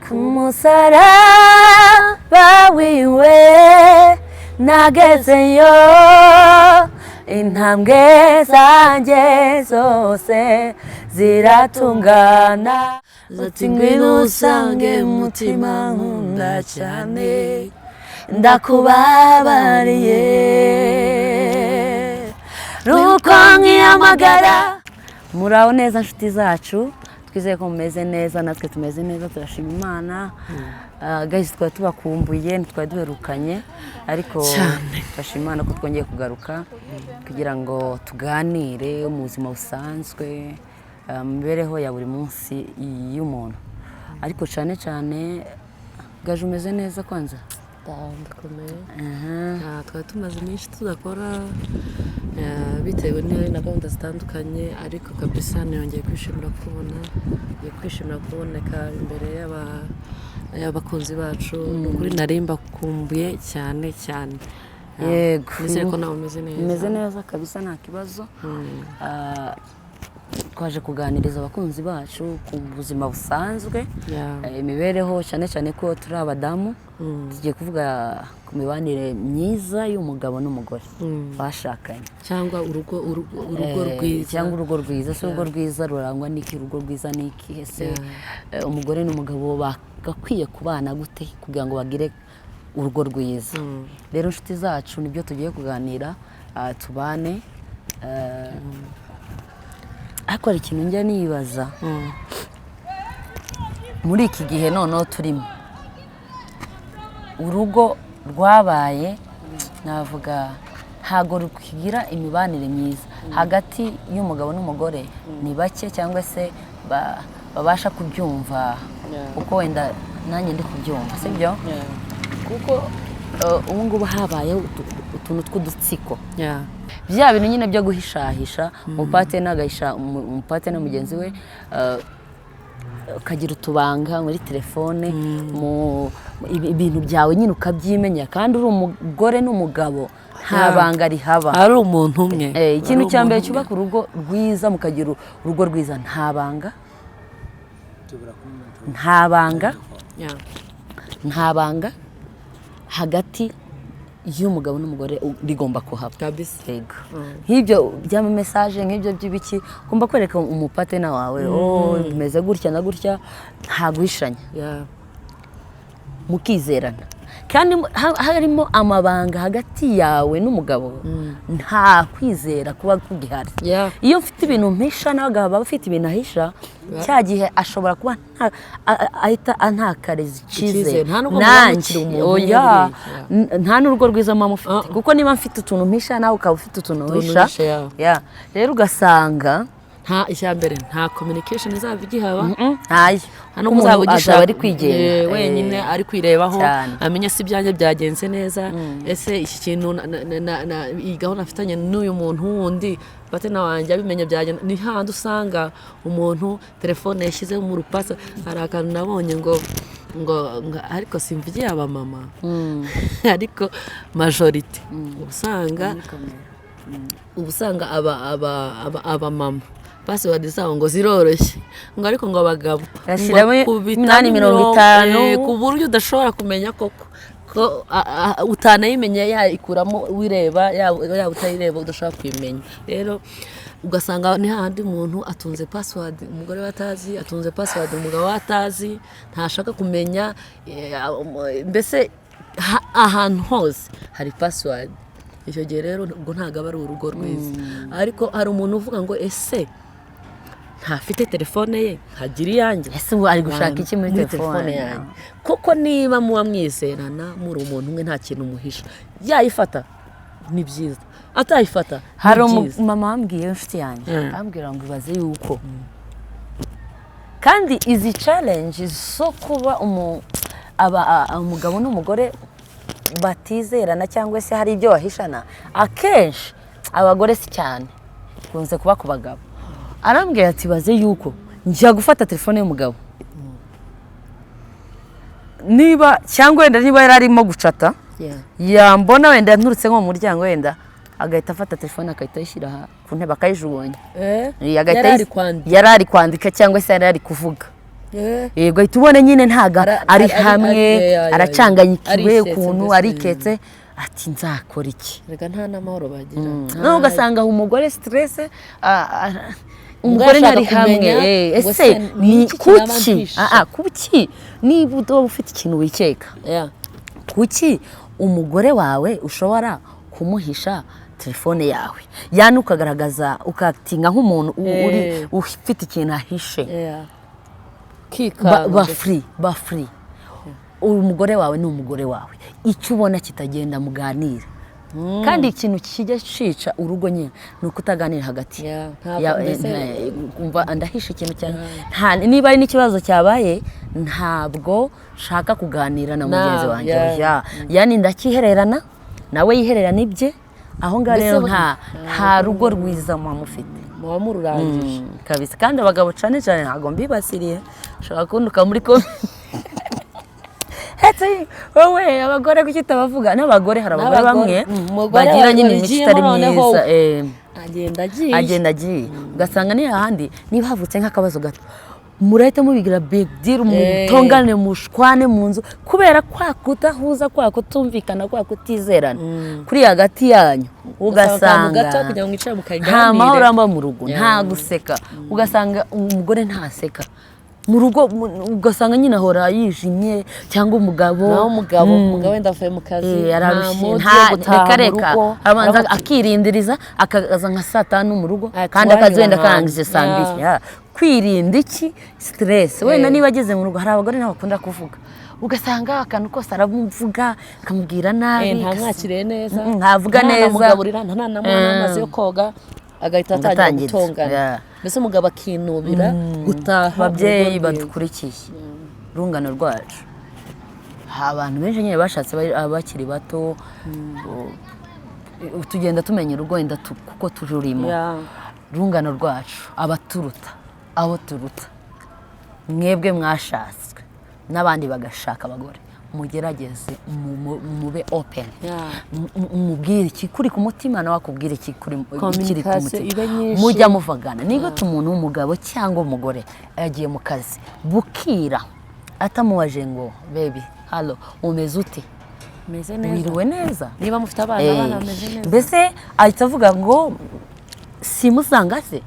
Ku musaraba wiwe nagezeyo, intambwe zanjye zose ziratungana. Uti ngwino usange umutima nkunda cyane, ndakubabariye nuko nkihamagara. Muraho neza nshuti zacu, twizeye ko mumeze neza, natwe tumeze neza, turashima Imana. Guys, twari tubakumbuye, ntitwari duherukanye, ariko turashima Imana ko twongeye kugaruka kugira ngo tuganire mu buzima busanzwe, mu mibereho ya buri munsi y'umuntu, ariko cyane cyane. Gaje, umeze neza kwanza? Ndakomeye. Twari tumaze iminsi tudakora, bitewe na gahunda zitandukanye, ariko kabisa niyongeye kwishimira kubona, ngiye kwishimira kuboneka imbere y'abakunzi bacu. Ni ukuri nari mbakumbuye cyane cyane. Yego. Nizere ko nawe umeze neza. Umeze neza kabisa, nta kibazo. Twaje kuganiriza abakunzi bacu ku buzima busanzwe, imibereho, cyane cyane ko turi abadamu. Tugiye kuvuga ku mibanire myiza y'umugabo n'umugore bashakanye. Cyangwa urugo rwiza. Cyangwa urugo rwiza. Ese urugo rwiza rurangwa n'iki? Urugo rwiza ni iki? Ese umugore n'umugabo bagakwiye kubana gute kugira ngo bagire urugo rwiza? Rero inshuti zacu, nibyo tugiye kuganira, tubane. Ariko hari ikintu njya nibaza muri iki gihe noneho turimo, urugo rwabaye, navuga, ntabwo rukigira imibanire myiza hagati y'umugabo n'umugore. Ni bake cyangwa se babasha kubyumva uko wenda nanjye ndi kubyumva, sibyo? Kuko ubu ngubu habayeho utuntu tw'udutsiko, bya bintu nyine byo guhishahisha, umupartner agahisha umupartner mugenzi we, ukagira utubanga muri telefone, mu ibintu byawe nyine ukabyimenya, kandi uri umugore n'umugabo, nta banga rihaba. Ari umuntu umwe. Ikintu Ari cya mbere umuntu umwe. cyubaka urugo rwiza, mukagira urugo rwiza, nta banga, nta banga, nta banga hagati y'umugabo n'umugore rigomba kuhaba. Kabisa. Yego, nk'ibyo by'amamessage, nk'ibyo by'ibiki, ugomba kwereka umupartner wawe: "Oh, bimeze gutya na gutya," nta guhishanya, mukizerana. Kandi harimo amabanga hagati yawe n'umugabo, nta kwizera kuba kugihari. Iyo mfite ibintu mpisha, nawe akaba afite ibintu ahisha, cya gihe ashobora kuba ahita antakareza icyizere. Icyizere. Nta nubwo muba Nanjye mukiri umuntu umwe oya, buriya. Nta n'urugo rwiza muba mufite, kuko niba mfite utuntu mpisha, nawe ukaba ufite utuntu utuntu uhisha. uhisha, yeah. Yeah. Rero ugasanga Nta icya mbere, nta communication izaba igihaba. Ntayo. Nta nubwo uzaba Umuntu ugishaka azaba ari kwigenga. Wenyine, ari kwirebaho, cyane. amenye se ibyanjye byagenze neza, ese iki kintu iyi gahunda mfitanye n'uyu muntu wundi, partner wanjye abimenye byagenda? Ni hahandi usanga umuntu telefone yashyize mu rupasa. Hari akantu nabonye ngo ariko simvugiye abamama, ariko majorité uba usanga abamama password zabo ngo ziroroshye, ngo ariko ngo abagabo Bashyiramo ngo bakubita 8 50. Ku buryo udashobora kumenya koko ko utanayimenya, yayikuramo wireba, yaba utayireba, udashobora kuyimenya. Rero ugasanga ni hahandi umuntu atunze password umugore we atazi, atunze password umugabo we atazi, ntashaka kumenya. Mbese ahantu hose hari password. Icyo gihe rero ubwo ntabwo aba ari urugo rwiza. Ariko hari umuntu uvuga ngo: "Ese ntafite telefone ye, nkagira iyanjye?" Ese ubu ari gushaka iki muri telefone yanjye? Kuko niba muba mwizerana, muri umuntu umwe, nta kintu muhisha, yayifata ni byiza, atayifata ni Hari byiza. umumama wambwiye w'inshuti yanjye, ambwira ngo ibaze yuko kandi izi challenge zo kuba umugabo n'umugore batizerana cyangwa se hari ibyo bahishana, akenshi abagore si cyane, bikunze kuba ku bagabo. Arambwira ati: "Baze yuko njya gufata telefone y'umugabo, niba cyangwa wenda niba yari arimo gucata, yambona wenda nturutse nko mu muryango, wenda agahita afata telefone, agahita ayishyira aha ku ntebe, akayijugunya." Agahita Yari ari kwandika. Yari ari kwandika cyangwa se yari ari kuvuga. Yego, ahita ubona nyine ntago ari hamwe, aracanganyikiwe Ariketse ukuntu, mbese. ariketse, ati nzakora iki? Reka, nta n'amahoro bagira. Noneho ugasanga umugore stress, umugore ashaka ntari hamwe. kumenya ngo Ese se ni ni iki kinaba kuki? mpishe? Kuki niba uba ufite ikintu wikeka, kuki umugore wawe ushobora kumuhisha telefone yawe, yani ukagaragaza ukatinga nk'umuntu uri ufite ikintu ahishe? Kikanga. Ba free, ba free. Umugore wawe ni umugore wawe. Icyo ubona kitagenda, muganira. Kandi ikintu kijya cica urugo nyine ni ukutaganira hagati. Yeah, ntabwo mbese- Kumva ndahisha ikintu cyane, niba ari n'ikibazo cyabaye, ntabwo nshaka kuganira na mugenzi wanjye. Oya. Yani ndakihererana, nawe yihererana ibye aho ngaho. Mbese Rero nta rugo rwiza muba mufite. Muba mururangije. Kabisa. Kandi abagabo cyane cyane, ntabwo mbibasiriye, ushobora kunduka muri comment ati wowe abagore kuki utabavuga? N'abagore, hari abagore N'abagore, bamwe umugore bagira nyine imico wabigiyemo itari noneho myiza, agenda agiye. Agenda agiye, ugasanga ni hahandi niba havutse nk'akabazo gato, murahita mubigira big deal, mutongane, mushwane mu nzu, kubera kwa kudahuza, kwa kutumvikana, kwa kutizerana kuri hagati yanyu. Ugasanga akantu Ugasanga gato kugira ngo mwicare mukaganire. nta mahoro aba mu rugo, nta guseka. Ugasanga umugore ntaseka mu rugo, ugasanga nyine ahora yijimye, cyangwa umugabo. Naho umugabo wenda avuye mu kazi, nta ararushye, mood nta yo gutaha reka mu reka rugo. Arabanza Aravuga ati, akirindiriza, akaza nka saa 5 mu rugo, Ati, kandi akazi wenda wanyura karangije saa ahantu. 2. Yeah. Kwirinda iki? Stress. Wenda niba ageze mu rugo, hari abagore nabo bakunda kuvuga, ugasanga akantu kose aramuvuga, akamubwira nabi. Ntamwakiriye neza. Ntavuga neza. Ntanamugaburira, ntanamuha n'amazi yo koga, agahita atangira Agatangira. gutongana. Mbese umugabo akinubira gutaha mu rugo Ababyeyi rwiwe. badukurikiye, urungano rwacu, hari abantu benshi nyine bashatse bakiri bato. Tugenda tumenya urugo wenda kuko tururimo. Urungano rwacu, abaturuta, abo turuta, mwebwe mwashatswe n'abandi bagashaka abagore, mugerageze mube open. Mubwire ikikuri ku mutima, nawe akubwire ikikuri, ikiri ku Communication mutima. ibe nyinshi. Mujya muvugana. Niba umuntu w'umugabo cyangwa umugore yagiye mu kazi bukira atamubaje ngo "Baby, hello, umeze ute?" Meze neza. "Wiriwe neza?" Niba mufite abana, abana bameze neza. Mbese ahita avuga ngo simusanga se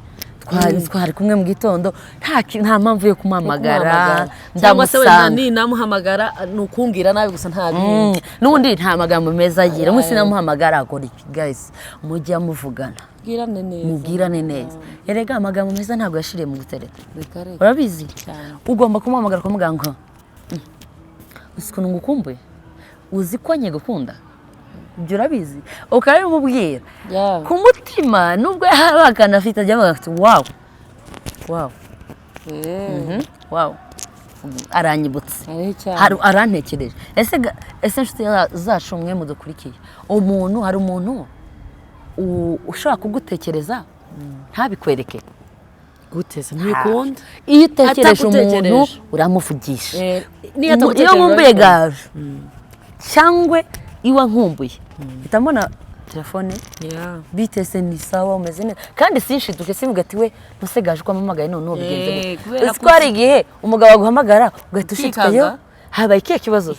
twari kumwe mu gitondo, nta mpamvu yo kumuhamagara. Kumuhamagara. Cyangwa se wenda Ndamusanga. ninamuhamagara ni ukumbwira nabi gusa, nta bindi. N'ubundi nta magambo meza agira. Umunsi namuhamagara akora iki? Guys, mujya muvugana. Bwirane neza. Mubwirane neza. Erega amagambo meza ntabwo yashiriye mu gutereta. Reka reka. Urabizi. Cyane. Ugomba kumuhamagara ukamubwira ngo "Uzi ukuntu ngukumbuye? Uzi ko nkigukunda? Ibyo urabizi?" Ukabimubwira ku mutima, nubwo yaba akanafite, ajya avuga ati "Wow, wow, wow, aranyibutse." Hariho icyaha. Arantekereje. Ese inshuti zacu mwe mudukurikiye, umuntu, hari umuntu ushobora kugutekereza ntabikwereke? Gute se? Ntibikunda. Iyo utekereje umuntu, Atagutekereje. uramuvugisha. Niyo Iyo atagutekereje, nkumbuye urabikora. Gaju, cyangwa iwa nkumbuye, mpita mbona telefone. "Bite se? Ni sawa? Umeze neza?" Kandi sinshiduke, simvuga ati "We ntuse Gaju ko ampamagaye, none ubu bigenze gute?" Kubera Uzi ko hari igihe umugabo aguhamagara ugahita ushitukayo, Ukikanga. habaye ikihe kibazo?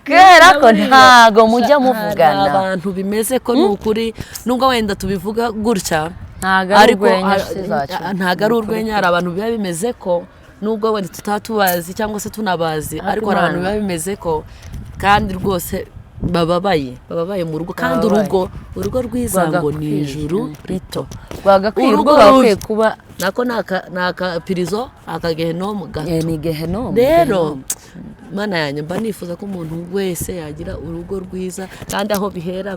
Kubera ko ntago mujya Hari muvugana. abantu bimeze ko ni ukuri, nubwo wenda tubivuga gutya, Ntago ari ariko urwenya, inshuti zacu. Ntago ari urwenya. Hari abantu biba bimeze ko nubwo wenda tutaba tubazi cyangwa se tunabazi, ariko hari abantu Imana. biba bimeze ko kandi rwose bababaye, bababaye mu rugo kandi Bababaye. urugo rwiza ngo ni Rwagakwiye. ijuru rito. Rwagakwiye, urugo Urugo rwagakwiye rubi. kuba Nako ni akapirizo, akagehenomu gato. Ni gehenomu. Rero Mana yanjye, mba nifuza ko umuntu wese yagira urugo rwiza, kandi aho bihera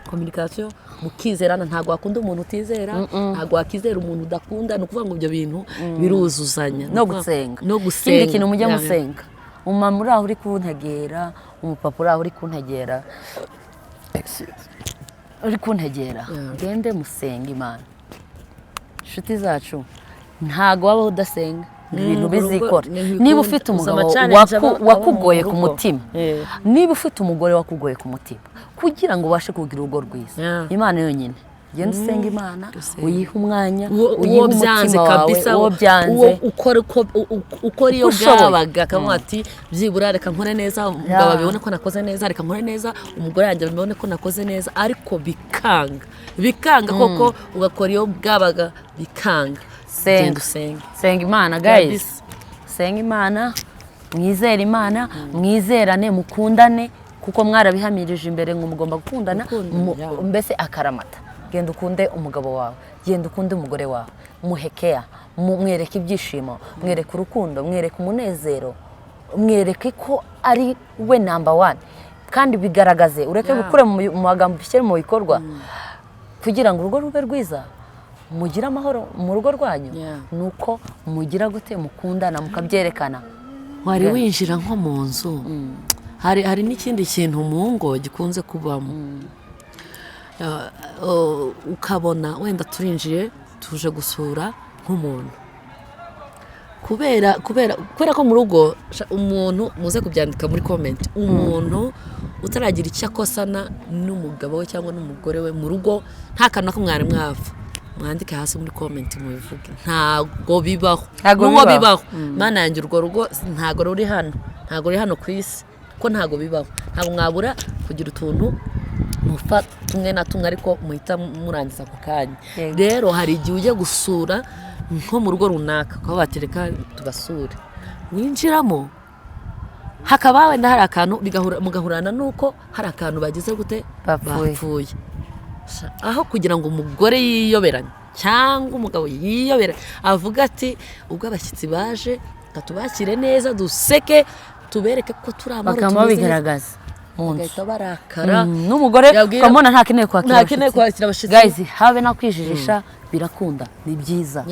communication, mukizerana. Ntabwo wakunda umuntu utizera, ntabwo wakizera umuntu udakunda. Ni ukuvuga ngo ibyo bintu biruzuzanya. Ni No ukuvuga- gusenga. No gusenga. Ikindi kintu mujya musenga, umumama uri aho uri kuntegera, umupapa uri aho uri kuntegera, gende musenga Imana. Inshuti zacu, ntago wabaho udasenga ngo ibintu Urugo bizikora. ntibikunda. Niba ufite Gusa umugabo ama-challenge aba mu wakugoye ku rugo. mutima, niba ufite umugore wakugoye ku mutima, kugira ngo ubashe kugira urugo rwiza, Imana yonyine Genda usenga Imana, uyihe umwanya, Uwo uyihe uwo byanze umutima wawe. Kabisa. Uwo byanze, uwo ukora uko ukora iyo Uko ushoboye. bwabaga, akavuga ati: "Byibura reka nkore neza, umugabo abibone ko nakoze neza, reka nkore neza, umugore yanjye abibone ko nakoze neza." Ariko bikanga, bikanga koko, ugakora iyo bwabaga bikanga. Senga. Genda usenge. Senga Imana, guys. Kabisa. Senga Imana, mwizere Imana, mwizerane, mukundane, kuko mwarabihamirije imbere ngo mugomba gukundana. Gukundana, yeah. Mbese akaramata, genda ukunde umugabo wawe, genda ukunde umugore wawe, muhekeya, mwereke ibyishimo, mwereke urukundo, mwereke umunezero, mwereke ko ari we number one, kandi bigaragaze, ureke gukura mu magambo, ushyire mu bikorwa, kugira ngo urugo rube rwiza, mugire amahoro mu rugo rwanyu. Nuko mugira gute? Mukundana, mukabyerekana. Wari winjira nko mu nzu, hari n'ikindi kintu mu ngo gikunze kubamo. Ukabona wenda turinjiye, tuje gusura nk'umuntu, kubera ko mu rugo umuntu, muze kubyandika muri comment, umuntu utaragira icyo akosana n'umugabo we cyangwa n'umugore we mu rugo, nta kantu na kamwe mwari mwapfa, mwandike hasi muri comment mubivuge. Ntabwo bibaho. Ntabwo N'uwo bibaho. bibaho, Mana yanjye, urwo rugo ntabwo ruri hano, ntabwo ruri hano ku isi, ko ntabwo bibaho. Ntabwo mwabura kugira utuntu mufa tumwe na tumwe, ariko muhita murangiza ako kanya. Rero hari igihe ujya gusura nko mu rugo runaka, ukaba watereka tubasure, winjiramo hakaba wenda hari akantu mugahurana n'uko hari akantu bagize gute? Bapfuye. Bapfuye. Aho kugira ngo umugore yiyoberanye cyangwa umugabo yiyoberanye, avuga ati: "Ubwo abashyitsi baje, reka tubakire neza, duseke, tubereke ko turi amahoro, Bakaba tumeze neza." babigaragaza mu nzu. Bagahita barakara. N'umugore ukamubona ntakeneye kwakira Ntakeneye abashyitsi. kwakira abashyitsi. Guys, habe no kwijijisha birakunda, ni byiza.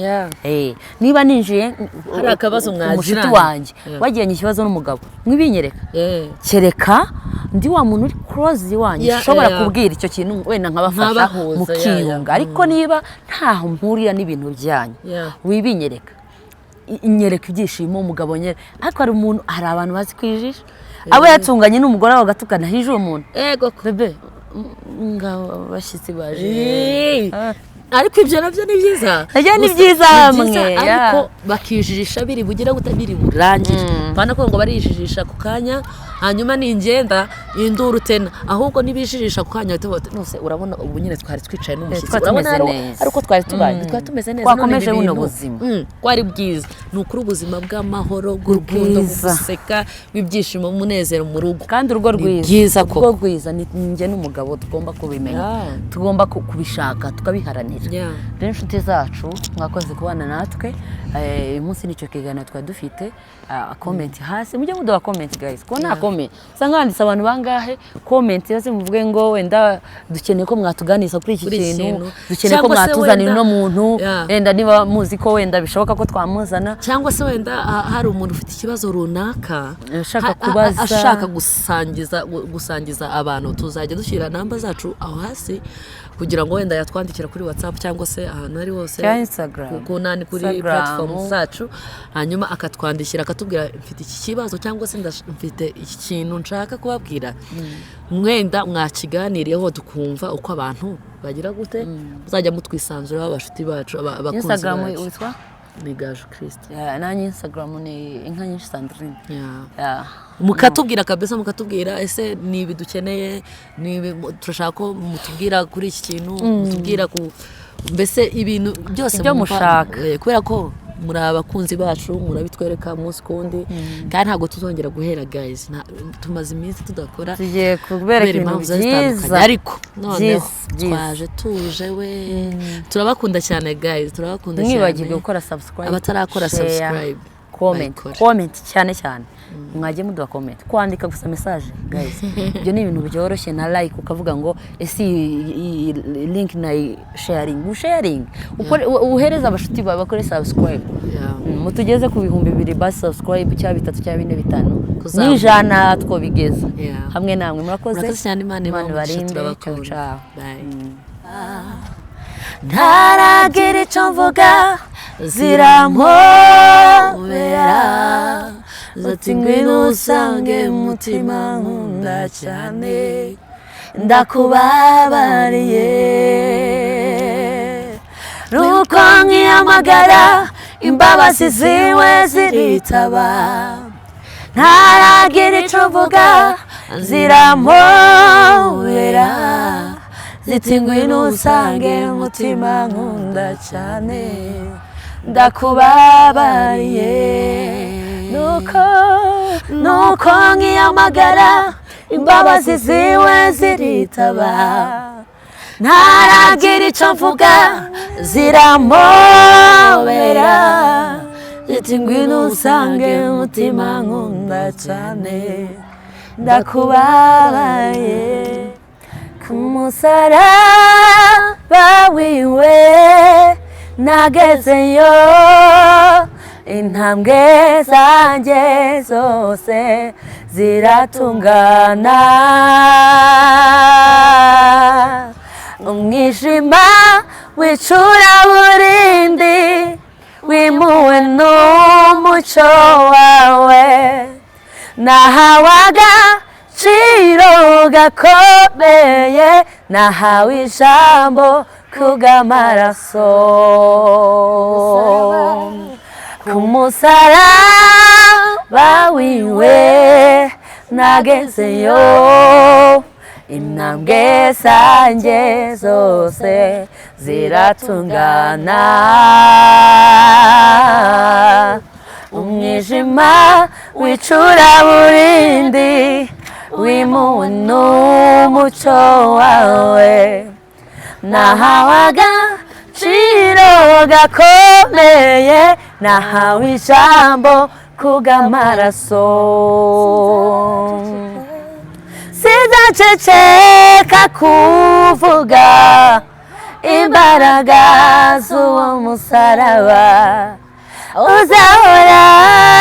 Niba ninjiye Hari akabazo umushuti mwagiranye. wanjye wagiranye ikibazo n'umugabo, mwibinyereka. Kereka ndi wa muntu uri close wanjye, ushobora kubwira icyo kintu, wenda nkabafasha, Nkabahuza, mukiyunga. Ariko niba ntaho mpurira n'ibintu byanyu, wibinyereka. Nyereka ibyishimo, umugabo nyere. Ariko hari umuntu, hari abantu bazi kwijisha, abo yatunganye n'umugore we bagatukana, hije uwo muntu. Ego ko. Bébé, ngabo abashyitsi baje. Ariko ibyo nabyo ni byiza. Nabyo ni Gusa byiza ni byiza, mwe, ariko bakijijisha biri bugire gute? Biri burangire. Bana ko ngo barijijisha ku kanya, hanyuma ningenda induru tena. Ahubwo nibijijisha ku kanya, bahita bavuga bati: "Nose urabona ubu nyine twari twicaye n'umushyitsi, Twari urabona tumeze neza. ari uko twari tubaye, twari tumeze neza, Twakomeje none ibi buno bintu, buzima. Bwari bwiza." Ni ukuri, ubuzima bw'amahoro, bw'urukundo, Bwiza. guseka, bw'ibyishimo, umunezero mu rugo. Kandi urugo Ni rwiza, byiza urugo koko. rwiza ni njye n'umugabo tugomba kubimenya, tugomba kubishaka, tukabiharanira. Rero inshuti zacu, mwakoze kubana natwe. Uyu munsi nicyo kiganiro twari dufite. Comment hasi, mujye muduha comment, guys, kuko nta comment usanga handitse abantu bangahe. Comment yose muvuge ngo wenda dukeneye ko mwatuganiriza kuri iki Kuri iki kintu, kintu. dukeneye ko Cyangwa se mwatuzanira wenda- uno muntu, wenda niba muzi ko wenda bishoboka ko twamuzana. Cyangwa se wenda hari umuntu ufite ikibazo runaka, Ashaka kubaza. ashaka gusangiza abantu, tuzajya dushyira namba zacu aho hasi kugira ngo wenda yatwandikira kuri WhatsApp cyangwa se ahantu ari hose, Cyangwa Instagram. ku nani, kuri Instagram. platform zacu, hanyuma akatwandikira akatubwira: "Mfite iki kibazo," cyangwa se "Mfite iki kintu nshaka kubabwira, mwenda mwakiganiriyeho, tukumva uko abantu bagira gute." Muzajya mutwisanzuraho, abashuti bacu, abakunzi Instagram bacu. witwa? Ni Gaju Kirisita. Yeah, nanjye Instagram ni Inka Nyinshi Sandrine. Yeah. Mukatubwira kabisa, mukatubwira: "Ese ni ibi dukeneye, ni ibi turashaka ko mutubwira kuri iki kintu, mutubwira ku mbese ibintu byose Ibyo mushaka. Kubera ko muri abakunzi bacu, murabitwereka umunsi ku wundi, kandi ntabwo tuzongera guhera, guys. Tumaze iminsi tudakora Tugiye kubereka kubera ibintu impamvu ziba byiza. zitandukanye, ariko noneho Byiza, byiza. twaje tuje we. Turabakunda cyane, guys, turabakunda cyane. Mwibagirwe gukora subscribe, Abatarakora share, subscribe, comment. bayikore. Comment cyane cyane, mwagiye muduha comment. Kwandika gusa message, guys, ibyo ni ibintu byoroshye, na like, ukavuga ngo: "Ese iyi link na sharing, usharing, uhereze abashuti bawe bakore subscribe." Mutugeze ku 2000 basi subscribe, cyangwa bitatu, cyangwa bine, bitanu, Kuzamuka. n'ijana twobigeza hamwe namwe. Murakoze. Murakoze cyane, Imana ibahe umugisha, ibarinde. Ciao. turabakunda. Ciao. Bye. Ntaragira icyo mvuga, zirampobera, zati: "Ngwino usange mutima nkunda cyane, ndakubabariye." Nuko nkihamagara imbabazi ziwe ziritaba, ntaragira icyo mvuga ziramobera, ziti ngwino usange umutima nkunda cyane, ndakubabariye. Nuko nkihamagara imbabazi ziwe ziritaba, ntaragira icyo mvuga ziramobera, ziti ngwino usange umutima nkunda cyane, ndakubabaye. Ku musaraba wiwe nagezeyo, intambwe zanjye zose ziratungana, umwijima w'icuraburindi wimuwe n'umucyo wawe, nahawe agaciro gakomeye, nahawe ijambo kubw'amaraso. Ku musaraba wiwe nagezeyo, intambwe zanjye zose ziratungana, umwijima w'icuraburindi wimuwe n'umucyo wawe, nahawe agaciro gakomeye, nahawe ijambo kubw'amaraso. Sinzaceceka kuvuga imbaraga z'uwo musaraba, uzahora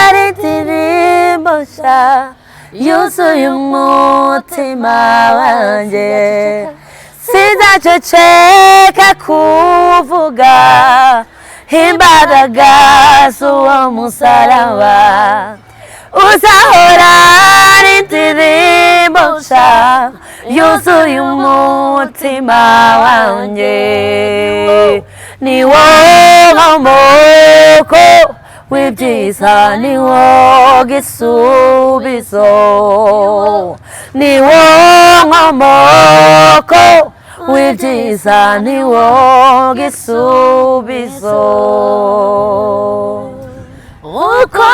ari indirimbo nshya yuzuye umutima wanjye. Sinzaceceka kuvuga imbaraga z'uwo musaraba, uzahora ari indirimbo nshya yuzuye umutima wanjye. Ni wo nkomoko w'ibyiza, ni wo gisubizo, ni wo nkomoko w'ibyiza, ni wo gisubizo. Uko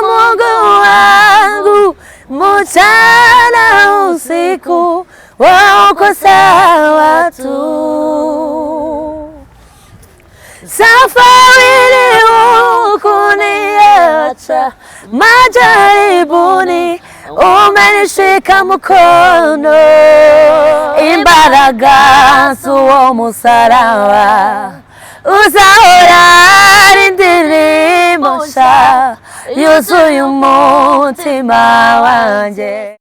Mungu wangu mchana usiku, uko sawa tu. Safari hukuniacha, majaribuni umenishika mkono, imbaraga z'uwo musaraba uzahora ari indirimbo nshya yuzuye umutima wanjye.